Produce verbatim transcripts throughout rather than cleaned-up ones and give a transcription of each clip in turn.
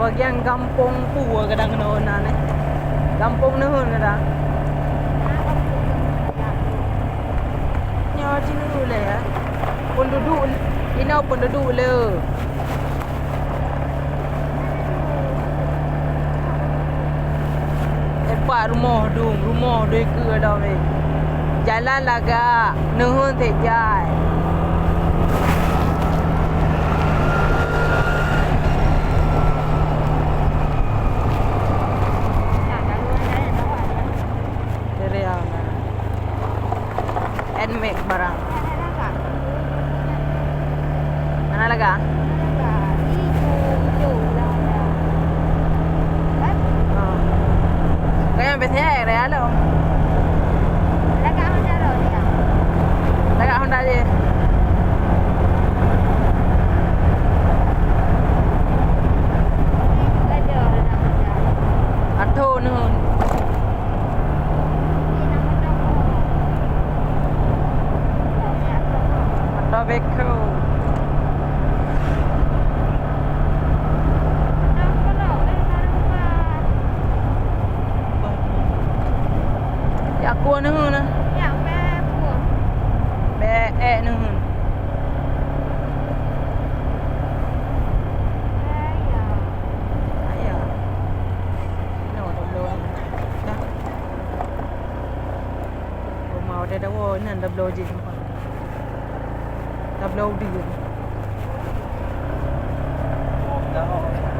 Bagian gampông peue kadang keunoe na neh. Gampông Neuheun kadang. Nyoe jinoe lé, ya. Penduduk, inoe penduduk le. Empat rumoh dum, rumoh doi keue dong, eh. Jalan lagak, Neuheun sejai. Ceria, nah. Handmade barang. Hana lagak? Oh. Kayang biasa ya, area lo. Lagak Honda lo ni, ya? Lagak Honda je. Atô ngon. Mata beko. Ya, aku neu na. Ya, beko. Be, eh, neu. Ya, ya. Ayo. Inoe tabloe. Dah. Rumah udah dawa, nan tabloe jih. Tabloe udah.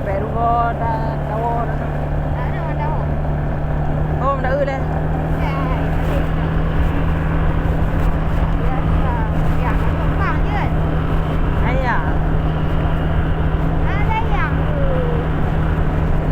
Baru da dawa dah. Oh, dah udah. Ayah.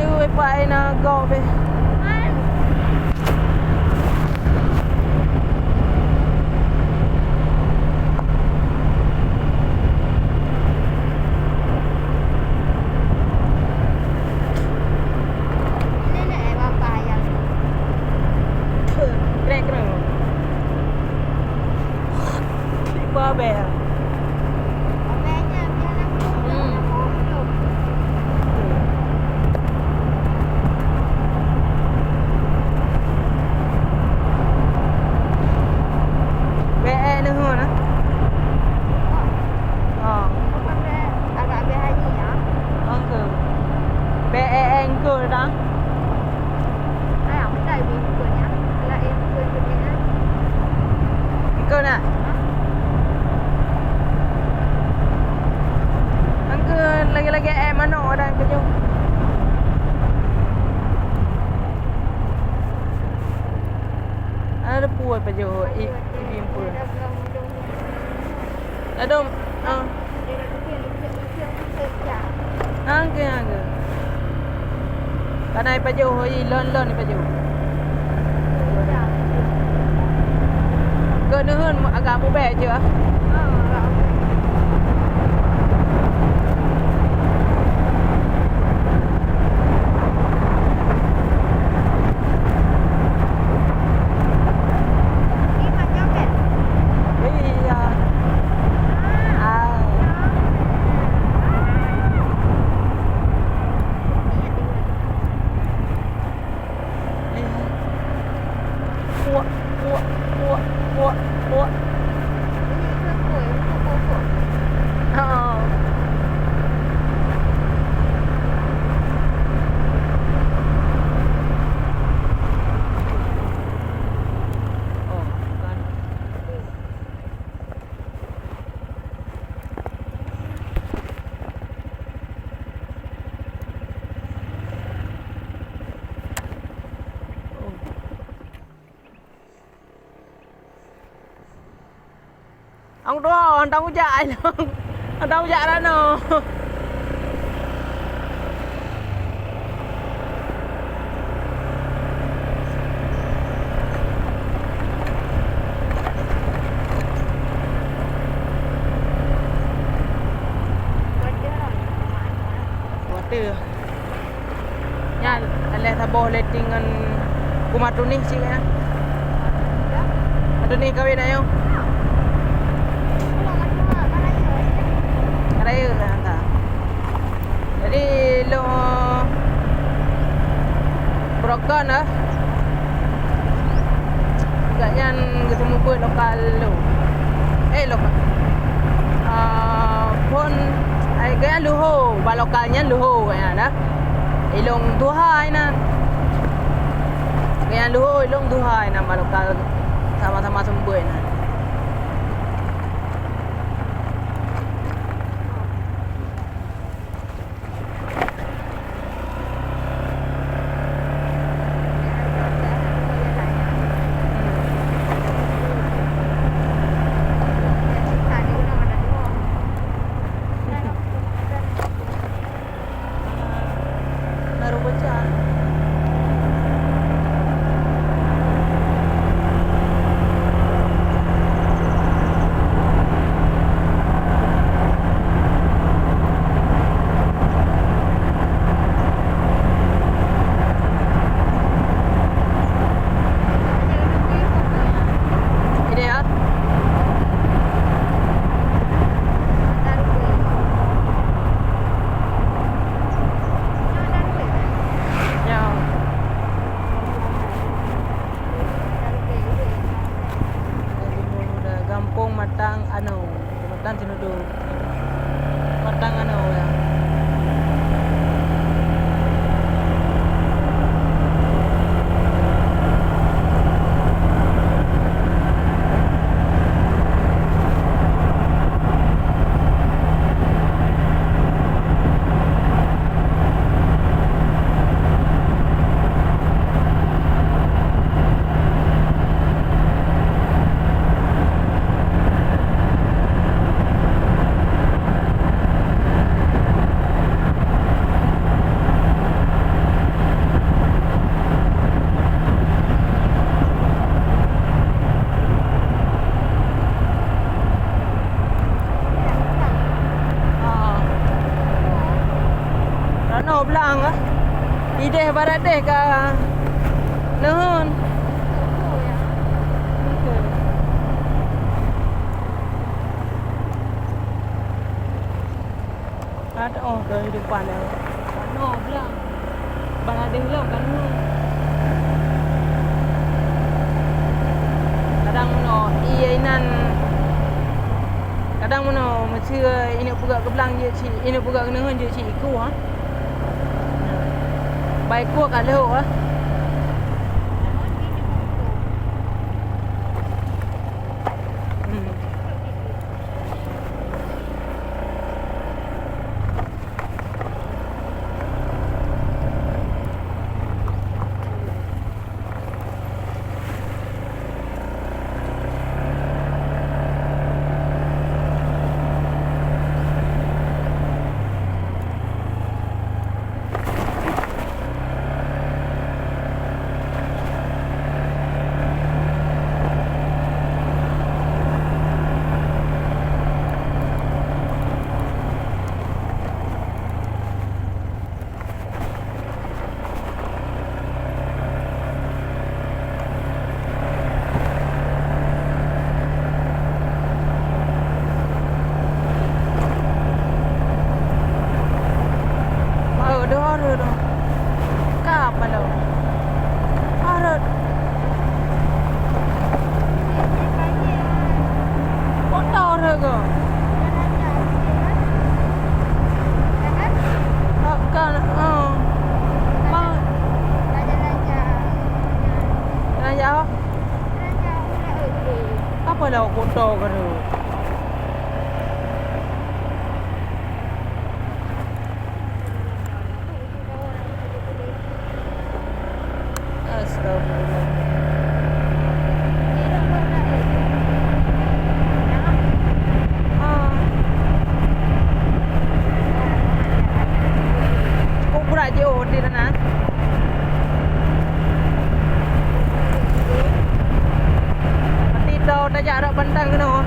Lu, eh, Pak, eh, na gop, eh. Keren, keren. Babel. Hmm. Bèe neuheun na. Oh. Agak bèe haji ya. Oke. Bèe engkol na. Ikon na. Angka lagèe-lagèe eh manok ada keujong. Ada puai pajoh i, i bimpeue. Ladom, ah. Angke, angke. Kana ipajoh, i lon-lon ipajoh. Keu neuheun agak mubèe jeuet ah. Iya. Ah. Puak, puak, puak, puak, puak. Oh. Oh, bukan. Ong tuo, hantang ujak ai long. Hantang ujak rano. Water. Nyan, alah saboh letting ngon Kumartunih cit nyan. Kumartunih kawin ayong. Ka rayeuk dah, ka. Jadi, lôn Rokon ah. Gobnyan geuseumeubeuet lokal lu. Eh, lokal. Ah, phon, ai, gobnyan luho, bak lokal nyan luho gobnyan ah. Ilong tuha inan. Gobnyan luho, ilong tuha inan bak lokal sama-sama seumeubeuet inan. Baru baca. Ini ya. Ya. Gampông Matang Anoe, Kecamatan Ceuneudo. Matang Anoe, ya. Ah. Ranoe blang ah. Idéh barat déh ka neuheun. Ada oh dari depan ya. Ranoe blang. Barat déh lom kan. Kadang meunoe ié inan. Kadang meunoe meuseu ineuk peugah keu blang jeuet cit, ineuk peugah keu neuheun jeuet cit iku ha. Bai ku ka lhok ha. Hmm. Baru dua hari tu. Kap malu. Harut. Kotor ke? Kan, ah. Ma-, raja. Apa lah kotor ke tu? Astagfirullah. Ah. Kok pura jauh di sana? Berarti tau tajak rot Bantan keunoe.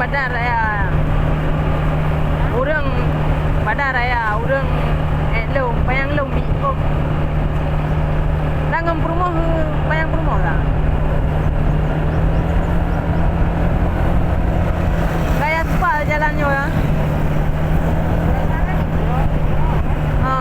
Padan raya. Ureueng padan raya, ureueng ék lôn, panyang lôn bit kop. Tanggong peurumoh, panyang peurumoh lah. Gaya aspal jalan nyoe, ya. Ha.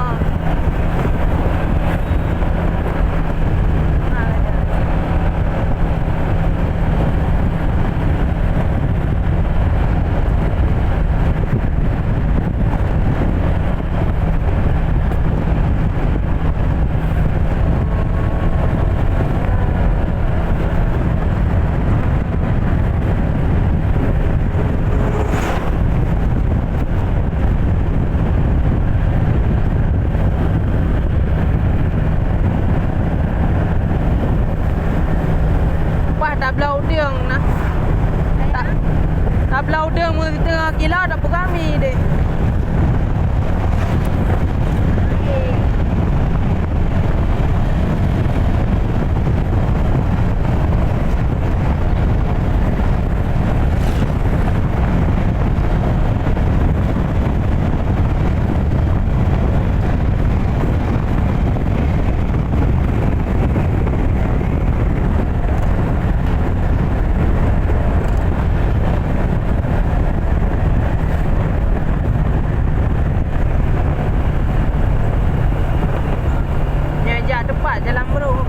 Wah, tabloe udeueng na. Ta-, tabloe udeueng meusiteungoh kilo tapeugah mi deh. Nyoe jak teumpat jalan brok.